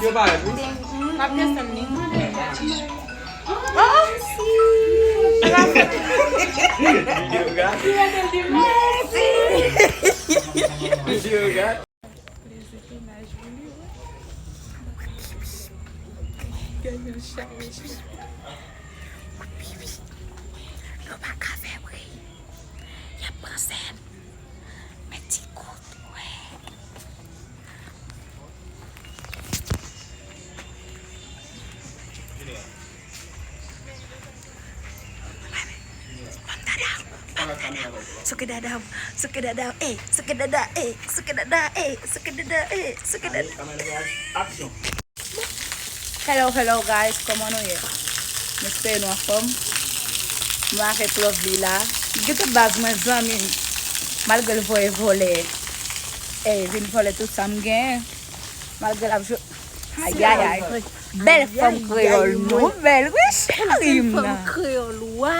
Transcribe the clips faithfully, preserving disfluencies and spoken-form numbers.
Yo parèt, wi. M ap desann li. Oh! Mèsi. Mèsi. Gade yon chat, mesye. Nou pa ka fè bri. Y ap pran sèn. Men ti kout, wè. Suke dada, suke dada, eh, suke dada, eh, suke dada, eh, suke dada, eh, suke dada. Action. Hello, hello guys, kòman nou ye? M espere nou anfòm. Nou avèk Lovely la. Gete baz mwen, zanmi m. Malgre l voye vòlè, eh, vin vòlè tout sa m genyen. Malgre l ap jwe. Ayayay. Bèl fanm kreyòl nou bèl, wi, cheri m nan. Bèl fanm kreyòl, wa.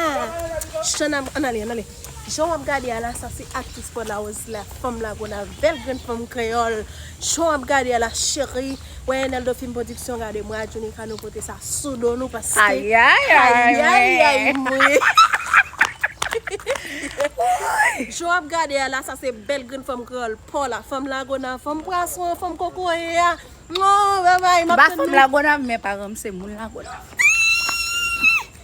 Chan, ann ale, ann ale. Jan w ap gade a la, sa se aktris Pòdlawòz la, fanm Lagonav, bèl grenn fanm kreyòl. Jan w ap gade a la, cheri. Wè, Eneldo Film Production, gade mwen ak Jonica, nou pote sa sou do nou, paske ayayay, ayayay, mwen. Jan w ap gade a la, sa se bèl grenn fanm kreyòl, Paula, fanm Lagonav, fanm pwason an, fanm kokoye a. Non, babay, m ap tann fanm Lagonav, men paran m se moun Lagonav.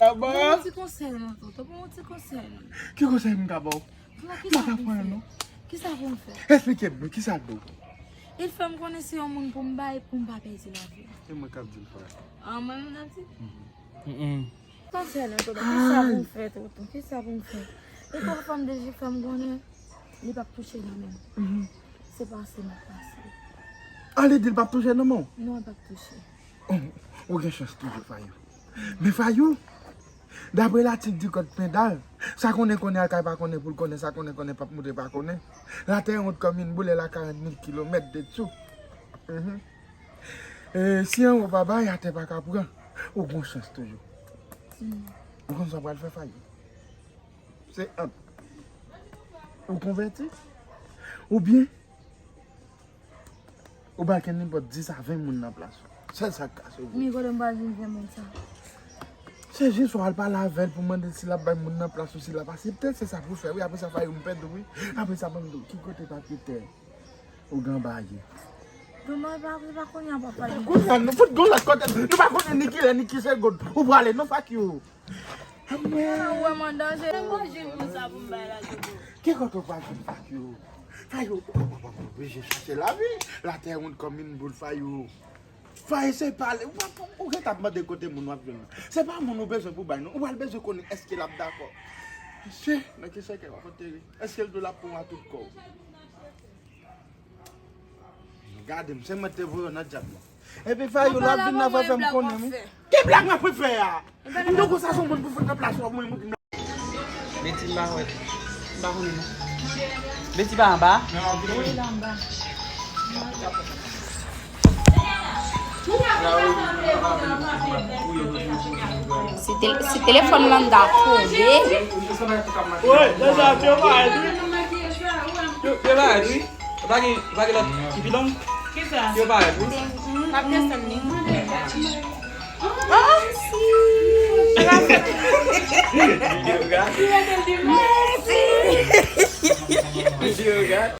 Ban m yon ti konsèy non, tonton, ban m yon ti konsèy non. Ki konsèy m ka ba w? Non, kisa pou m fè? Kisa pou m fè? Esplike m, kisa l di w? Li fè m konnen se yon moun pou m bay, pou m pa pèdi lavi. E mwen k ap di l frè. Ah, mwen menm k ap di? Konsèy non, tonton, kisa pou m fè, tonton? Kisa pou m fè? E pafwa m deja fè m konnen li p ap touche nan men m. Se pase m ap pase. Ah, li di l p ap touche nan men w? Non, li p ap touche. Oh, ou gen chans toujou, Fayou. Men Fayou, daprè latit di kòd pendal, sa konnen konnen al kay pa konnen pou l konnen, sa konnen konnen p ap montre pa konnen. Latè wont kòm yn boule la karant mil kilomèt de dessous. Mhm. E, si anwo pa bay, atè pa ka pran. Ou gon chans toujou. Ou konn sa w pral fè, Fayou? Se ant ou konvèti, oubyen ou ba kenn nenpòt dis a ven moun nan plas ou. Sèl sa k ka sove w. Men kote m pral jwenn ven moun sa? Se jis w al pale avè l pou mande l si l ap bay moun nan plas ou, si l ap aksepte, se sa pou w fè, wi. Apre sa, Fayou, m pèdi w, wi. Apre sa, ban m di w, ki kote papye tè Ogan ba ye. Dommaj, pa, pa kounye a, papa. Kounye a, nou fout gon lòt kote. Nou pa konnen ni kilè, ni ki segonn ou prale, non, Fayou. Ou wè m an danje. Mwen jwenn moun sa pou m bay la, Jojo. Ki kote w pral jwenn Fayou? Fayou, ou pa, pa, pa, pa oblije chache lavi. Latè wont kòm yn boul, Fayou. Fayou, se pale. Ou pa, ou gentan ap mande kote moun w ap jwenn nan. Se pa moun ou bezwen pou bay, non. Ou pral bezwen konnen èske l ap dakò. Mesye, nan ki sèkèy w ap antere? Èske l di w l ap pran w a tout kò w? Gade m, se mwen te voye w nan dyab la. Epi Fayou, l ap vin nan fè m konnen, wi. Ki blag mwen ap fè a? M te konn sa se yon moun pou fout nan plas ou, mwen, mwen. Betty m pa wè. M pa konnen non. Betty pa anba? Wi, l anba. Si tel-, si telefòn Landa tonbe. Wi, se sa, yo parèt, wi. Yo, yo parèt, wi. Ou pa gen, ou pa gen lòt ki pi long? Kisa? Yo parèt, wi. M ap desann li. Oh! Mèsi!